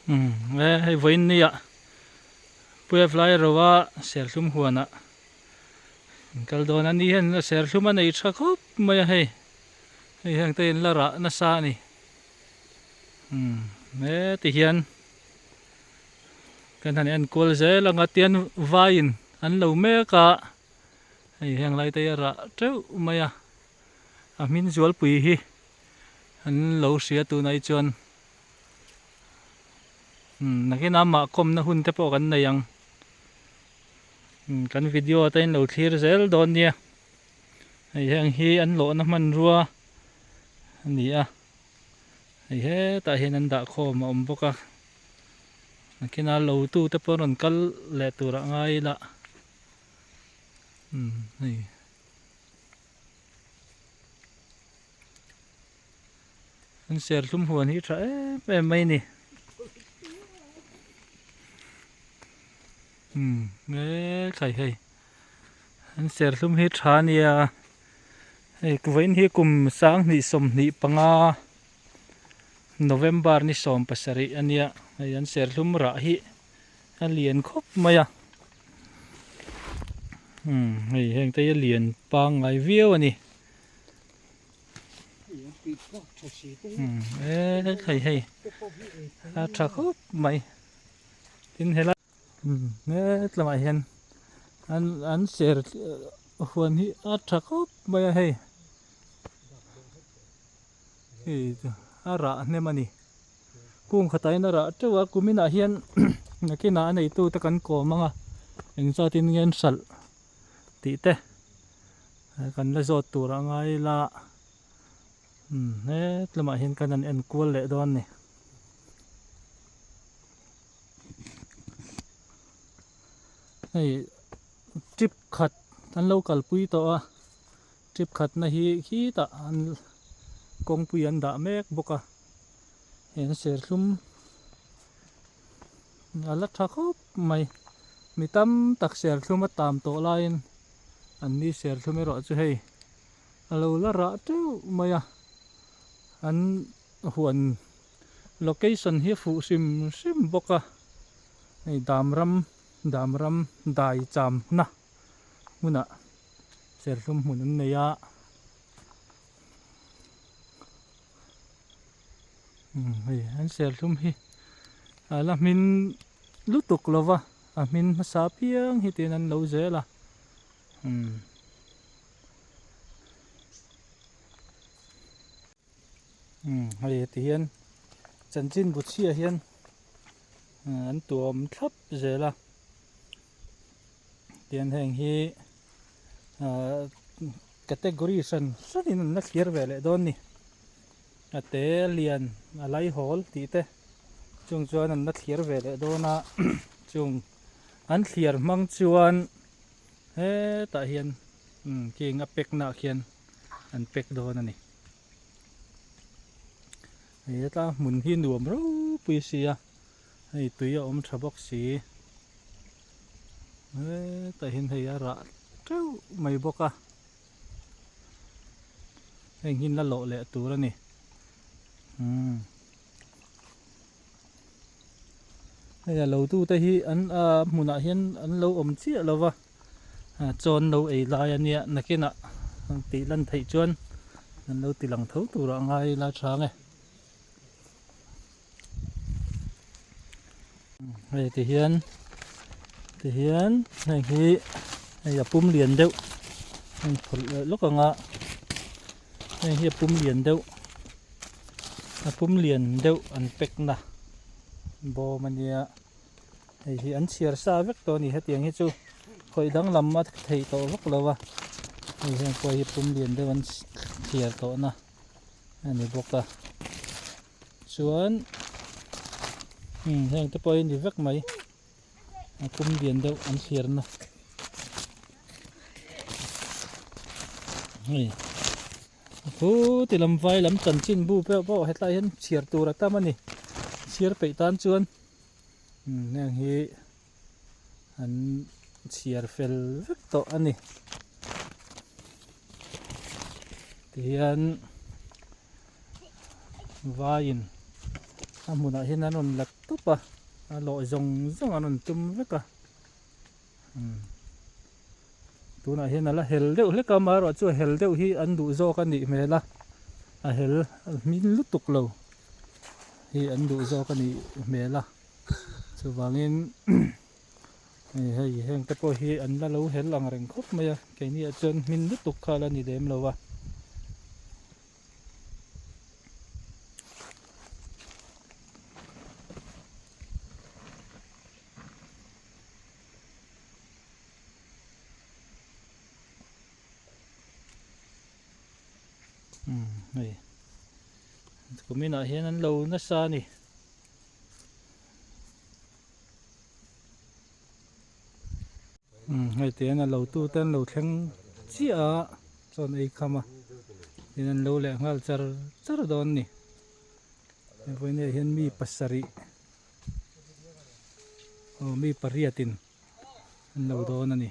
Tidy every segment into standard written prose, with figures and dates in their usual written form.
Umm e hei vawiin nia Puia Vlai Roa serthlum huanah an kal dawn a ni hian serthlum a nei tha khawp mai a hei hei heng te in la rah nasa a ni umm e ti hian kan han enkual zel ang a tian vaiin an lo mek a hei heng lai te hi a rah teuh mai a a hmin zualpui hi an lo hria tunah hi chuan. Umm nakin amah kawmna hun te pawh kan nei ang umm kan video te in lo thlir zel dawn nia hei heng hi an lawhna hmanrua a ni a hei hetah hian an dah khawm a awm bawk a nakin a lo tu te pawh rawn kal leh tur ah ngai ila umm hei. An serthlum huan hi tha em em mai a ni. Umm he thlai hei an serthlum hi tha a nia hei vawiin hi kum sanghnih sawmhnih panga November ni 17 a nia hei an serthlum rah hi a lian khawp mai a umm hei heng te hi a lian pangngai viau a ni. E hei hei a tha khawp mai tin helai hetlamah hian an an ser huan hi a tha khawp mai a hei hei a rah hnem a ni kung khatah hian a rah teuh a kuminah hian nakinah a neitute kan kawm ang a engzatin nge an hralh tih te kan la zawt tur a ngai ila umm hetlumah hian kan han en kual leh dawn a ni. Hei trip khat an lo kalpui tawh a trip khatna hi khitah an kawngpui an dah mek bawk a hei an serthlum a la tha khawp mai mi tam tak serthlum a tam tawh laiin an ni serthlum erawh chu hei a lo la rah teuh mai a an huan location hi a fuh hrim hrim bawk a hei dam ram dam ram dai cham na hmunah serthlum hmun an nei a. Hei an serthlum hi a la hmin lutuk lo va a hmin hmasa piang hi tiin an lo zel a umm umm hei heti hian chanchin bu chhiah hian an tuam thlap zel a tian heng hi ahh category hran hranin an la thlir ve leh dawn a ni a te lian a laihawl tih te chung chuan an la thlir ve leh dawn a chung an thlir hmang chuan hetah hian umm king a pack na ah khian an pack dawn a ni hei heta hmun hi nuam ropui sia hei tui a awm tha bawk si hetah hian hei a rah teuh mai bawk a heng hi la lawh leh tur a ni umm hei a lo tu te hi an ah hmunah hian an lo awm chiah lo va chaw an lo ei lai a nia nakinah tih lan theih chuan an lo ti lang tho turah a ngai la tha ang e. Hei ti hian ti hian heng hi hei a pum lian deuh heng phawrh leh lawk ang a heng hi a pum lian deuh a pum lian deuh an pack na bawm a nia hei hi an chhiar sa vek tawh a ni hetiang hi chu khawih danglam a theih tawh vak lo a hei heng pawh hi pum lian deuh an chhiar tawh na a ni bawk a. Chuan umm heng te pawh hi ni vek mai a pum lian deuh an thlir na hei chu ti lam vai lam chanchin bu pawh pawh hetlai hian chhiar tur a tam a ni chhiar peih tan chuan umm heng hi an chhiar fel vek tawh a ni tihian. Vaiin A hmunah hian an rawn la tawp a, a lawh zawng zawng an rawn tum vek a. Umm tunah hian a la hel deuh hlek a, amaherawhchu a hel deuh hi an duh zawk a nih hmel a, a hel hmin lutuk lo hi an duh zawk a nih hmel a, chuvangin hei hei heng te pawh hi an la lo hel ang reng khawp mai a, keini ah chuan hmin lutuk kha a la ni lem lo a. Umm hei kumin ah hian an lo nasa a ni. Umm hei tihian a lo tu te an lo thleng chiah a chuan ei kham a tin an lo leh nghal char char dawn a ni vawiin ah hian mi pasarih. Aw mi pariatin an lo dawn a ni.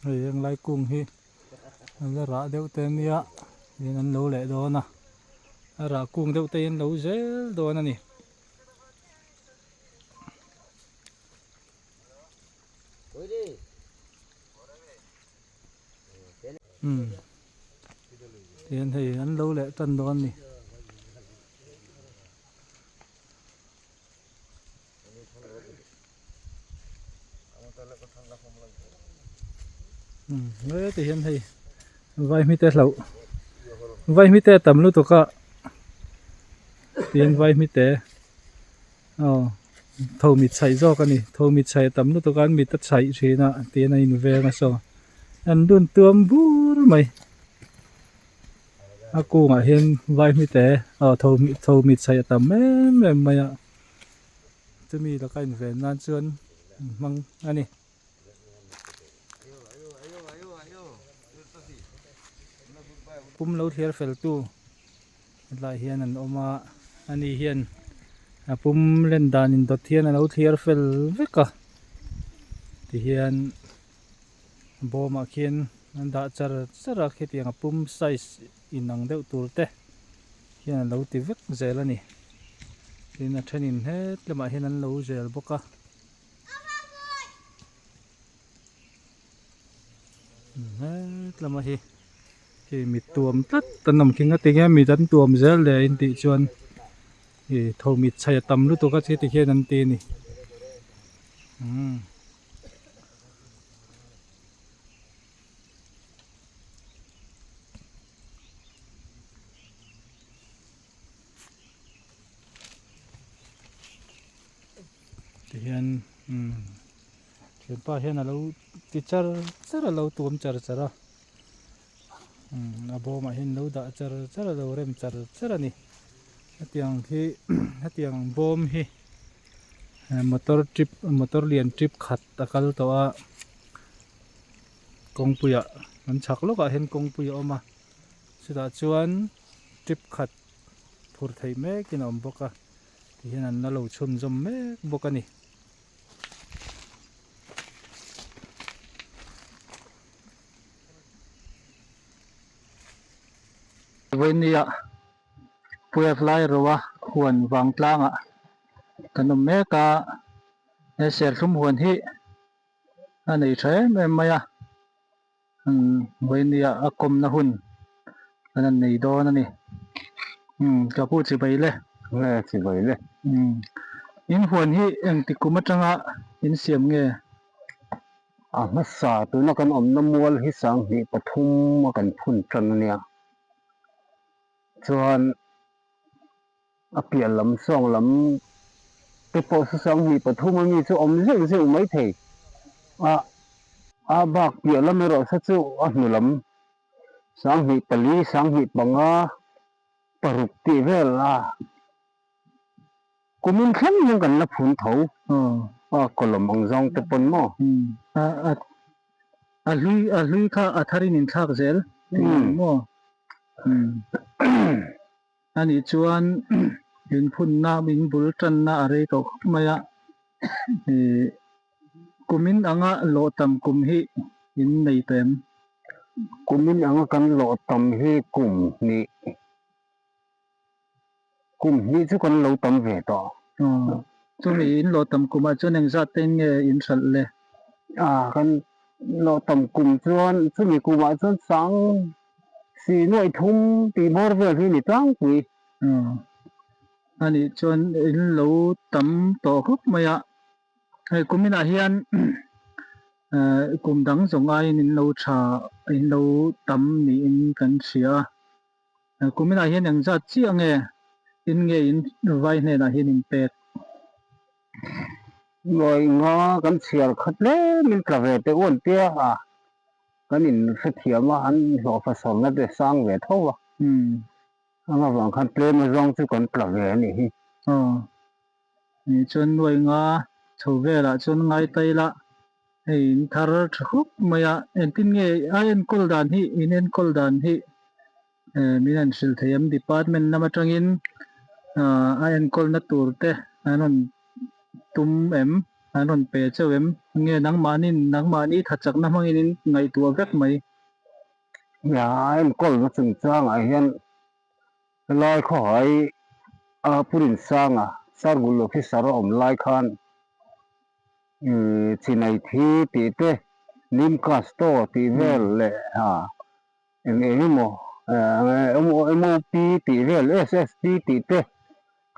Hei heng lai kung hi an la rah deuh te ania tin an lo leh dawn a a rah kung deuh te hi an lo zel dawn a ni. Umm tihian hei an lo leh tan dawn a ni. Heti hian hei vaihmite hlauh vaihmite a tam lutuk a tihian vaihmite aw tho mit chhaih zawk a ni tho mit chhaih a tam lutuk a an mit a chhaih thin a tihian a inveng a saw an dun tuam bur mai. A kungah hian vai hmite aw tho tho mit chhaih a tam em em mai a chumi laka inven nan chuan an hmang a ni. Pum lo thliar fel tu hetlaiah hian an awm a ani hian a pum len dan indawt hian a lo thliar fel vek a tihian. Bawmah khian an dah char char a khitiang a pum size inang deuh tur te hian a lo ti vek zel a ni tin a thenin het lamah hian an lo zel bawk a het lama hi hei mit tuam tlat an awm khi ngatinge mit an tuam zel le in tih chuan ih tho mit chhaih a tam lutuk a chiti khian an ti a ni umm. Tihian umm thianpa hian alo ti char char a lo tuam char char a umm a bawmah hian lo dah char char a lo rem char char a ni hetiang hi hetiang bawm hi. Motor trip motor lian trip khat a kal tawh a kawngpuiah an chhak lawkah hian kawngpui a awm a chutah chuan trip khat phur theih mekin a awm bawk a tihian an la lo chhunzawm mek bawk a ni. Vawinia Puiavlai roa huan vang tlangah kan awm mek a, he serthlum huan hi a nei tha em em mai a, umm vawinia a kawmna hun kan han nei dawn a ni, umm ka pu chibai le. Nge chibai le. Umm in huan hi engti kum atanga in siam nge? A hmasa tuna kan awmna mual hi sanghnih pathum a kan phun tan a nia. Chuan a piah lam sawng lam te pawh saw 12 ami chu awm zeuh zeuh mai thei a, a bak piah lam erawh saw chu a hnu lam 24, 25, paruk tih vel a kumin thleng hian kan la phun tho a kawlawm ang zawng te pawn maw. A hlui a hlui kha a tharin inthlak zel tih ang maw? Anih chuan in phunna in bul tanna a rei tawh khawp mai a, ih kumin anga lawh tam kum hi in nei tawh em? Kumin anga kan lawh tam hi kum hnih, kum hnih chu kan lo tam ve tawh. Aw, chumi in lawh tam kumah chuan engzat te in nge in hralh le? A, kan lawh tam kum chuan chumi kumah chuan sang Si nuaih thum tih bawr vel hi ni tlangpui. A nih chuan in lo tam tawh khawp mai a, hei kuminah hian kum dang zawng aiin in lo tha in lo tam niin kan hria a, kuminah hian engzat chiah nge in nge in vai hnenah hian in pek? Nuaih nga kan chhiar khat hle min tla ve teh uan tia a kan in hrethiam a an hlawhfa sawrna te sang ve tho a anga vang khan tlem azawng chu kan tla ve a nih hi. Aw nih chuan nuaih nga chho velah chuan ngai ta ila hei in thar tha khawp mai a engtin nge a enkawl dan hi in enkawl dan hi Min han hrilh thei em department lam atangin a enkawlna tur te an rawn tum em an rawn pe chauh em nge nangmahni nangmahni tha chakna hmangin in ngaihtuah vek mai. Nia a enkawlna chungchangah hian helai khawhai a Purinsanga Sargul officer a awm lai khan chinai thi tih te Nimcasto tih vel leh a Eng eng emaw MOP tih vel SSP tih te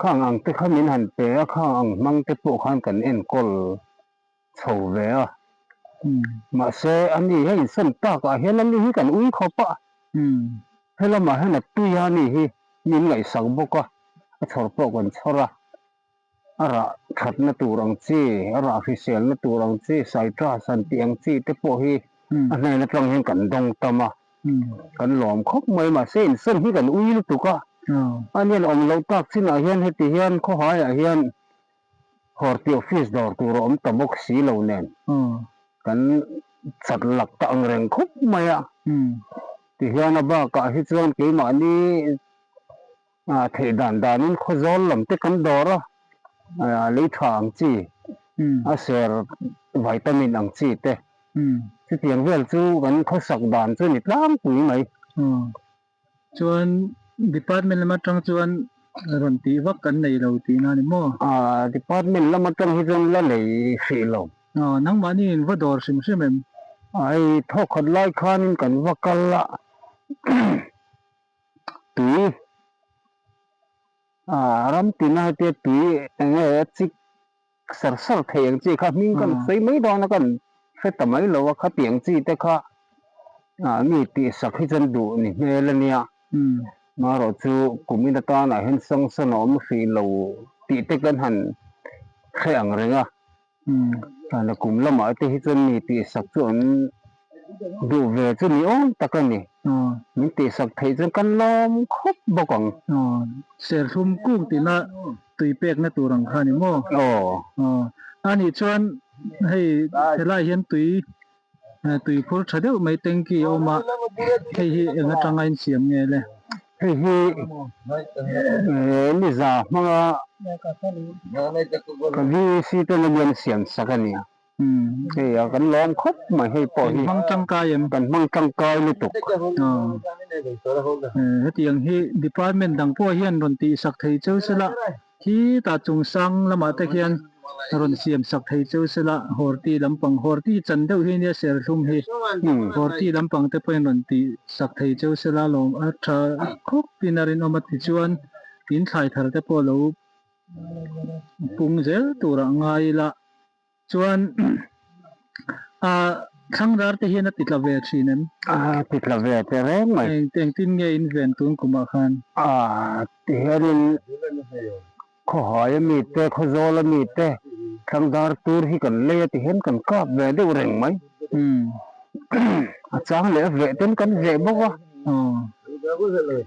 khang ang te kha min han pe a, khang ang hmang te pawh khan kan enkawl chho ve a. Mahse ani hei insawn takah hian ani hi kan ui khawp a, helamah hian a tui a ani hi min ngaihsak bawk a, a chhawr pawh kan chhawr a. A rah thatna tur ang chi, a rah hriselna tur ang chi, citrus han tih ang chi te pawh hi a hnen atang hian kan dawng tam a, kan lawm khawp mai. Mahse insawn hi kan ui lutuk a, a nian awm loh tak chinah hian heti hian khawhaiah hian Horti office dawr tur a awm ta bawk si lo nen kan chat lak ta ang reng khawp mai a. Tihian a bakah hi chuan keimahni A theih dan danin khawzawl lam te kan dawr a, lei tha ang chi, a ser vitamin ang chi te, chutiang vel chu kan khawsak dan chu ni tlangpui mai. Chuan department lam atang chuan rawn tih vak kan nei lo tihna a ni maw? Department lam atang hi chuan la nei hrih lo. Nangmahni in va dawr hrim hrim em? Hei thawkhat lai khanin kan va kal a. Tui ah ram tina hetia tui eng nge a chik sar sar thei ang chi kha hming kan sawi mai dawn a kan hre ta mai lo a khatiang chi te kha ah mi tih sak hi chuan duh ni hmel a nia marawh chu kumin atanah hian sanction a awm hrih lo tih te kan han hre ang reng a. Tana kum lamah te hi chuan mi tihsak chu an duh ve chu ni awm tak a ni. Min tihsak theih chuan kan lawm khawp bawk ang. Serthlum kung tina tui pekna tur ang kha a ni maw? Aw. Anih chuan hei helai hian tui tui phur tha deuh mai tanky a awm a, hei hi eng atanga insiam nge le? Hei hi niza hmanga ka VEC ten a lian siam sak a nia. Hei a kan lawm khawp mai hei pawh hi. Kan hmang tangkai em? Kan hmang tangkai lutuk. Hetiang hi department dang pawh hian rawn tihsak thei cheu sela. Khi ta chung sang lamah te khian rawn siam sak thei cheu sela, Horti lampang, Horti chan deuh hi nia serthlum hi, Horti lampang te pawhin rawn tih sak thei cheu sela lawm a tha khawp in a rinawm a tichuan in thlai thar te pawh lo pung zel turah ngai ila. Chuan a thlangrâr te hian a ti tla ve thin em? A ti tla ve teh reng mai. Eng engtin nge in ven tun kumah khan? A ti hianin khawhai a mi te, khawzawl a mi te thlangrâr tur hi kan lei a ti hian kan kap ve deuh reng mai. A chang leh a veh ten kan veh bawk a.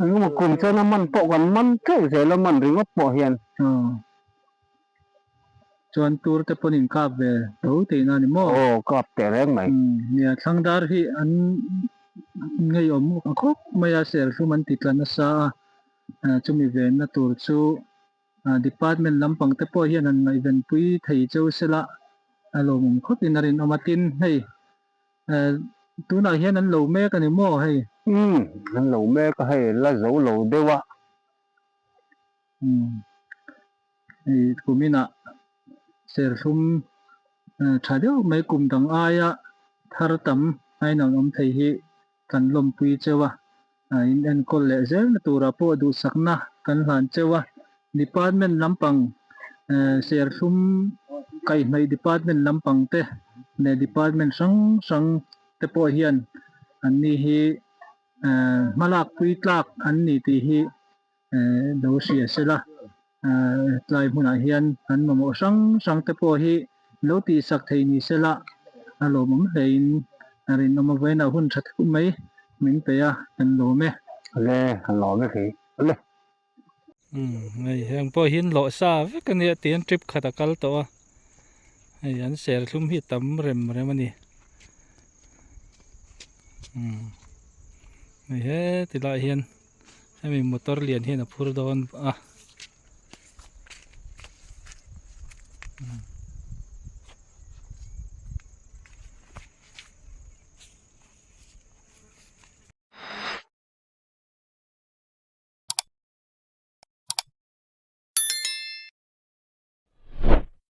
Engemaw kum chuan a man pawh kan man teuh zel a, man ringawt pawh hian. Chuan tur te pawn in kap ve tho tihna a ni maw? Aw kap teh reng mai. Nia thlang dar hi an ngeiawm khawp mai a, serthlum an ti tla nasa a. Chumi venna tur chu department lampang te pawh hian han ngaihven pui thei cheu sela a lawmawm khawp in a rinawm a. Tin, hei tunah hian an lo mek a ni maw hei? Umm, an lo mek a hei, la zo lo deuh a. Umm, hei kuminah serthlum tha deuh mai kum dang aia thar tam a inang awm thei hi kan lawmpui cheu a, in enkawl leh zelna turah pawh duhsakna kan hlan cheu a, department lampang serthlum kaihhnawih department lampang te leh department hrang hrang te pawh hian an ni hi hmalak pui tlak an ni tih hi lo hria sela tlai hmunah hian an mamawh hrang hrang te pawh hi lo tihsak thei ni sela a lawmawm hlein a rinawm avawiinah hun tha theuh mai min pe a kan lawm e. Le kan lawm e kei le. Umm hei heng pawh hi an lawh sa vek a nia tihian trip khat a kal tawh a hei an serthlum hi tam rem rem a ni umm hei heti lai hian. Hemi motor lian hian a phur dawn a.